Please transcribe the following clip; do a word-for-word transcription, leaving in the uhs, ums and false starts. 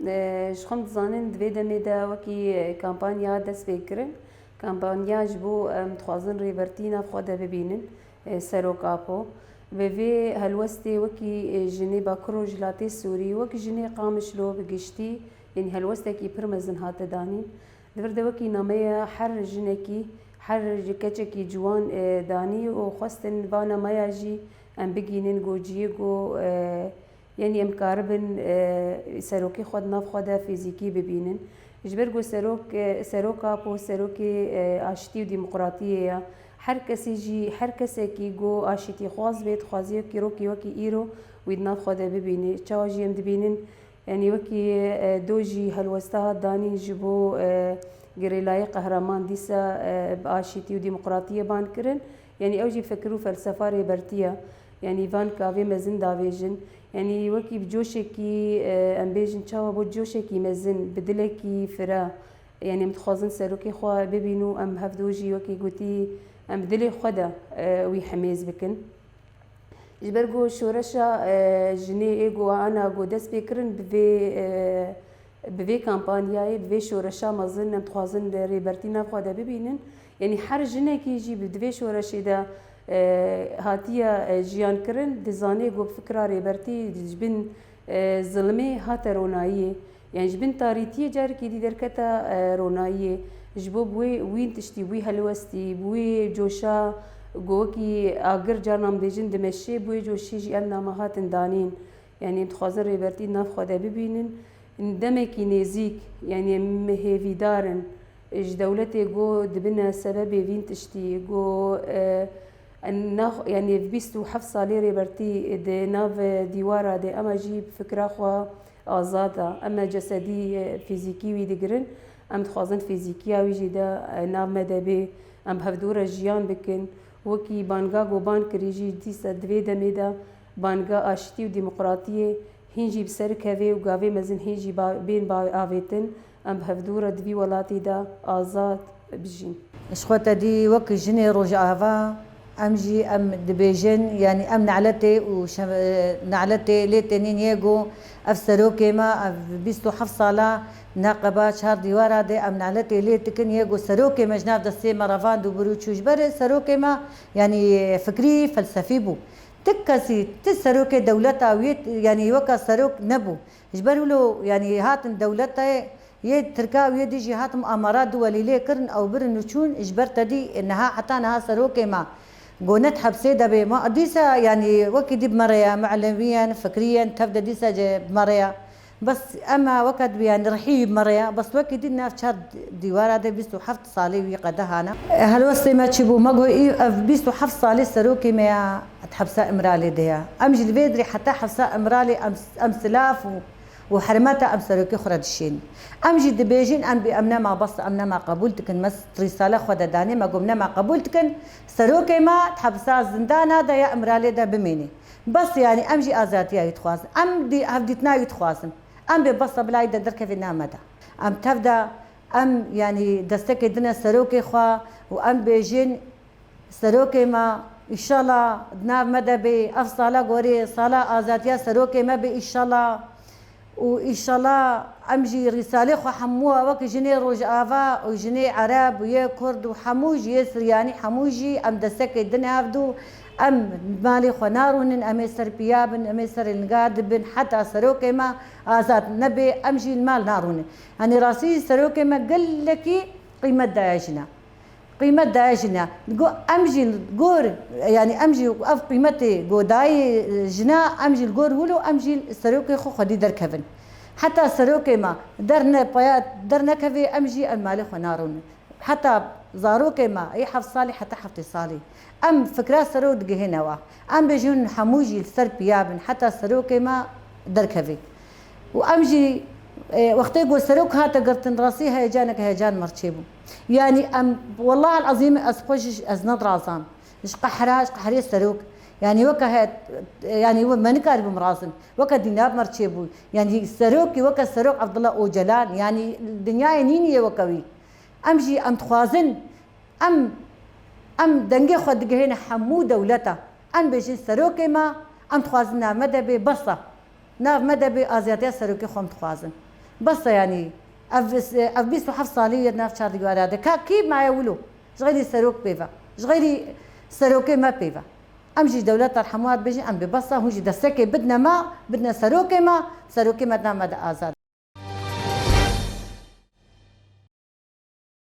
E, ji xwe em dizanin di vê demê de wekî, e, kampanya dest pê kirin. Kampanya ji bo em dixwazin rêbertî nav xwe de bibînin, e, Serok Apo. Bi vê helwestê wekî, e, jinê Bakur Rojhilatê Sûrî, wekî jinê Qamişlo bi giştî, yanî helwestekî pir mezin hate danîn. Di vir de wekî nameya her jinekî, her ji keçekî ciwan, e, danî û xwestin va nameya jî em bigînin go ciyê go, e, Yanî em karibin, e, serokê xwe di nav xwe de fîzîkî bibînin. Ji ber ku serok, e, serok Apo serokê, e, aştî û demokratiyê ye. Her kesê jî, her kesekî ku aşîtîxwaz bê, dixwaziye wekî rokî wekî îro wî di nav xwe de bibîne. Çawa jî em dibînin, yanî wekî, e, do jî helwesta hat danîn ji bo, e, gerîlayê qehreman dîsa, e, bi aşîtî û demokratiyê ban kirin. Yanî ew jî fikir û felsefa Rêbertî ye. Yanî van gavê mezin davêjin. Yanî wekî bi coşekî, e, em bêjin çawa bo coşekî mezin, bi dilekî fira. Yanî em dixwazin serokê xwe bibîn û em hevdo jî wekî gotî em bi dilê xwe de, e, wî hemêz bikin. Ji ber ku şoreşa, e, jinê ê ku ana ku dest pê kirin bi vê, e, Bi vê kampanyayê, bi vê şoreşa mezin em dixwazin rêbertî nav xwe de bibînin. Yanî her jinekî jî bi, di vê şoreşê de, e, hatiye, e, jiyan kirin, dizane ku fikra rêbertî ji bin, e, zilmê hate ronayiyê. Yanî ji bin tarîtiyê carekî dî derkete, e, ronayiyê. Ji bo bi wê, wîn tiştî, bi wî helwestî, bi wî coşa ku wekî agir carna em bêjin dimeşê, bi wê coşê jî ev name hatin danîn. Yanî em dixwazin rêbertî nav xwe de bibînin. Demekî nêzîk, yanî em hêvîdar in ji dewletê ku dibine sebebê vîn tiştî, ku, e, nax-, yanî bîst û heft salê rêbertî di nav dîwara de, ema jî bi fikra xwe azad e, ema cesedî, e, fîzîkî wî digirin. Em dixwazin fîzîkiya wî jî de, e, nav me de bê, em bi hevdû re jiyan bikin. Wekî banga ku ban kirî jî dîsa di vê demê de banga aştî û demokratiyê hîn jî bi ser kevê û gavê mezin hîn jî ba-, bên ba-, avêtin, em bi hevdû re di vî welatî de azad bijîn. Ji xwe te dî wek jinê Rojava, em jî em dibêjin, yanî em neletê û şe-, neletê lê tenîn yê ku ev serokê me, ev bîst û heft sala neqeba çar dîwara de em neletê lê dikin yê ku serokê me ji nav destê me revand û bir û çû ji ber serokê me, yanî fikrî, felsefî bû. Ti kesî, ti serokê dewleta wî, yanî weka serok nebû. Ji ber wilo, yanî hatin dewleta yê Tirka û yê dî jî hatin amara du welî lê kirin, ew birin û çûn, ji ber te dî niha, heta niha serokê me go ne di hepsê de bê. Ma dîsa, yanî wekî dî bi me re ye, muelewiyen, fikriyen, tev de dîsa ce bi me re ye. Bes ema weke dibî, yanî rihî wî bi me re ya, bes wekî dî nav çar dîwara de bîst û heft salê wî qedehana. Helwestê me çi bû? Me got, î, ev bîst û heft salê serokê me ya di hepsa Îmralê de ya. Em jî li vê dirê heta hepsa Îmralê em, em silaf û, û hermeta em serokê xwe re dişên. Em jî dibêjin, em bî, em nema bes, em nema qebûl dikin, me rîsale xwe de danê, me got, nema qebûl dikin, serokê me di hepsa zindana de ya Îmralê de bimêne. Bes, yanî em jî azadiya wî dixwazin. Em dî-, hevdîtina wî dixwazin. Em bê bes bila wî de derkevê nav me de. Em tev de, em, yanî destekê dine serokê xwe û em bêjin, serokê me, îşallah di nav me de bê, ev sala gorê, sala azadiya serokê me bê, îşallah. Û îşallah em jî rîsalê xwe hemû wek jinê Rojava û jinê Ereb û yê Kurd û hemû jî yê Siryanî, hemû jî em destekê din hevdû, em malê xwe narûnin, em ê ser piya bin, em ê serê linga dibin, heta serokê me azad nebê, em jî li mal narûnin. Yanî rastî jî serokê me gelekî qîmet daye jina. Qîmet daye jina. Go em jî gor, yanî em jî ev qîmetê go dayê jina, em jî li gor wilo, em jî serokê xwe xwedî derkevin. Heta serokê me der ne, paya der nekevê, em jî em malê xwe narûnin. Heta zarokê me ê heft salî heta heftê salî. Em fikra serok digihêne wa. Em bêjin hemû jî li ser piya bin, heta serokê me derkevê. Û em jî, e, wextê ku serok hate girtin, rastî heyecanek heyecan me çêbû. Yanî em, wellah el-ezîm, ez xwe ji, ez nedirazam. Ji qehra, ji qehrê serok. Yanî weke he, yanî we, me nikaribûm razim. Weke dîna me çêbû. Yanî serokî weke serok Abdullah Ocalan, yanî dinyayê nînî ye weke wî. Em jî em dixwazin, em, em dengê xwe digihêne hemû dewleta. Em bêjin serokê me, em dixwazin nav me de bê, bes e. Nav me de bê, azadiya serokê xwe em dixwazin. Bes e yanî. Ev, ev bîst û heft salî ye nav çar dîwara de. Ka kî maye wilo? Ji xeyrî serok pê ve. Ji xeyrî serokê me pê ve. Em jî dewleta hemû bêjin, em bê bes e, hûn jî destekê bidne me, bidne serokê me, serokê me di nav me de azad.